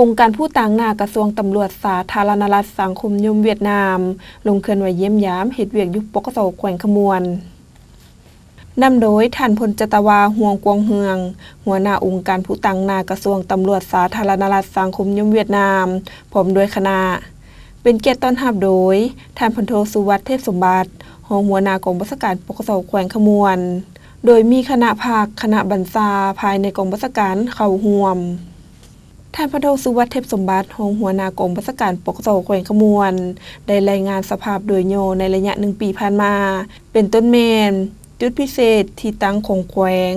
ອົງການຜູ້ຕາງໜ້າກະຊວງຕຳຫຼວດສາທາລະນະລັດສັງຄົມນິຍົມຫວຽດນາມ ລົງເຄື່ອນໄຫວຢ້ຽມຢາມເຮັດວຽກຢູ່ ປກສ ແຂວງຄຳມ່ວນ ນຳໂດຍທ່ານ ພົນຈັດຕະວາ ຮວງກວງເຮືອງ ຫົວໜ້າອົງການຜູ້ຕາງໜ້າກະຊວງຕຳຫຼວດສາທາລະນະລັດສັງຄົມນິຍົມຫວຽດນາມ ພ້ອມດ້ວຍຄະນະ. ເປັນກຽດຕ້ອນຮັບໂດຍທ່ານ ພັນໂທ ສຸວັດ ເທບສົມບັດ ຮອງຫົວໜ້າກອງບັນຊາການ ປກສ ແຂວງຄຳມ່ວນ ໂດຍມີຄະນະພັກ, ຄະນະບັນຊາພາຍໃນກອງບັນຊາການເຂົ້າຮ່ວມ. ທ່ານ ພັນໂທ ສຸວັດ ເທບສົມບັດ ຮອງຫົວໜ້າກອງບັນຊາການ ປກສ ແຂວງຄຳມ່ວນ ໄດ້ລາຍງານສະພາບໂດຍຫຍໍ້ໃນໄລຍະໜຶ່ງປີຜ່ານມາ ເປັນຕົ້ນແມ່ນ ຈຸດພິເສດ, ທີ່ຕັ້ງຂອງແຂວງ,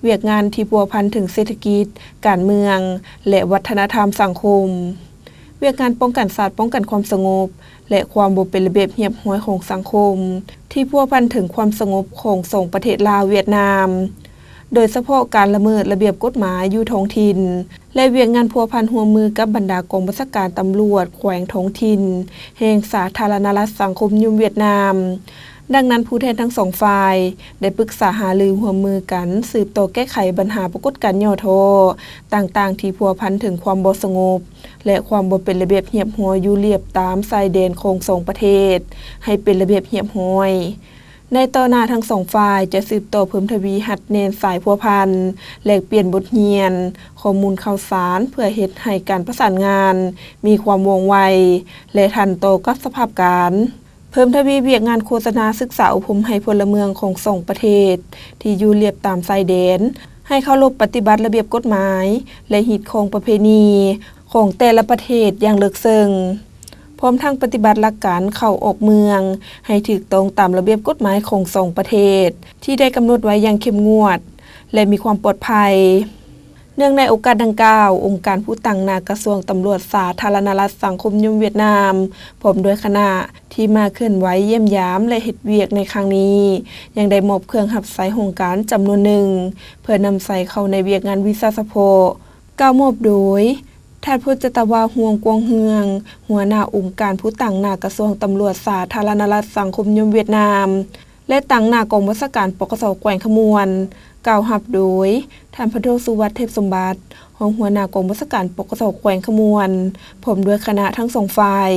ວຽກງານທີ່ພົວພັນເຖິງເສດຖະກິດ, ການເມືອງ ແລະ ວັດທະນະທຳສັງຄົມ, ວຽກງານປ້ອງກັນຊາດ, ປ້ອງກັນຄວາມສະຫງົບ ແລະ ຄວາມບໍ່ເປັນລະບຽບຮຽບຮ້ອຍຂອງສັງຄົມ ທີ່ພົວພັນເຖິງຄວາມສະຫງົບຂອງສອງປະເທດລາວ-ຫວຽດນາມ, ໂດຍສະເພາະການລະເມີດລະບຽບກົດໝາຍຢູ່ທ້ອງຖິ່ນ ແລະ ວຽກງານພົວພັນຮ່ວມມືກັບບັນດາກອງບັນຊາການຕຳຫຼວດແຂວງທ້ອງຖິ່ນແຫ່ງສາທາລະນະລັດສັງຄົມນິຍົມຫວຽດນາມ. ດັ່ງນັ້ນ, ຜູ້ແທນທັງສອງຝ່າຍໄດ້ປຶກສາຫາລືຮ່ວມມືກັນ ສືບຕໍ່ແກ້ໄຂບັນຫາປາກົດການຫຍໍ້ທໍ້ຕ່າງໆ ທີ່ພົວພັນເຖິງຄວາມບໍ່ສະຫງົບ ແລະ ຄວາມບໍ່ເປັນລະບຽບຮຽບຮ້ອຍຢູ່ລຽບຕາມຊາຍແດນຂອງສອງປະເທດ ໃຫ້ເປັນລະບຽບຮຽບຮ້ອຍ. ໃນຕໍ່ໜ້າທັງສອງຝ່າຍຈະສືບຕໍ່ເພີ່ມທະວີຮັດແໜ້ນສາຍພົວພັນ, ແລກປ່ຽນບົດຮຽນ, ຂໍ້ມູນຂ່າວສານ ເພື່ອເຮັດໃຫ້ການປະສານງານມີຄວາມວ່ອງໄວ ແລະ ທັນຕໍ່ກັບສະພາບການ, ເພີ່ມທະວີວຽກງານໂຄສະນາສຶກສາອົບຮົມໃຫ້ພົນລະເມືອງຂອງສອງປະເທດທີ່ຢູ່ລຽບຕາມຊາຍແດນ ໃຫ້ເຄົາລົບປະຕິບັດລະບຽບກົດໝາຍ ແລະ ຮີດຄອງປະເພນີຂອງແຕ່ລະປະເທດຢ່າງເລິກເຊິ່ງ. ພ້ອມທັງປະຕິບັດຫຼັກການເຂົ້າອອກເມືອງໃຫ້ຖືກຕ້ອງຕາມລະບຽບກົດໝາຍຂອງສອງປະເທດ ທີ່ໄດ້ກຳນົດໄວ້ຢ່າງເຂັ້ມງວດ ແລະ ມີຄວາມປອດໄພ. ເນື່ອງໃນໂອກາດດັ່ງກ່າວ, ອົງການຜູ້ຕາງໜ້າກະຊວງຕຳຫຼວດສາທາລະນະລັດສັງຄົມນິຍົມຫວຽດນາມ ພ້ອມດ້ວຍຄະນະ ທີ່ມາເຄື່ອນໄຫວຢ້ຽມຢາມ ແລະ ເຮັດວຽກໃນຄັ້ງນີ້ ຍັງໄດ້ມອບເຄື່ອງຮັບໃຊ້ຫ້ອງການຈຳນວນໜຶ່ງ ເພື່ອນຳໃຊ້ເຂົ້າໃນວຽກງານວິຊາສະເພາະ. ກ່າວມອບໂດຍ ທ່ານ ພົນຈັດຕະວາ ຮວງກວງເຮືອງ ຫົວໜ້າອົງການຜູ້ຕາງໜ້າກະຊວງຕຳຫຼວດສາທາລະນະລັດສັງຄົມນິຍົມຫວຽດນາມ ແລະ ຕາງໜ້າກອງບັນຊາການ ປກສ ແຂວງຄຳມ່ວນ, ກ່າວຮັບໂດຍ ທ່ານ ພັນໂທ ສຸວັດ ເທບສົມບັດ ຮອງຫົວໜ້າກອງບັນຊາການ ປກສ ແຂວງຄຳມ່ວນ ພ້ອມດ້ວຍຄະນະທັງສອງຝ່າຍ.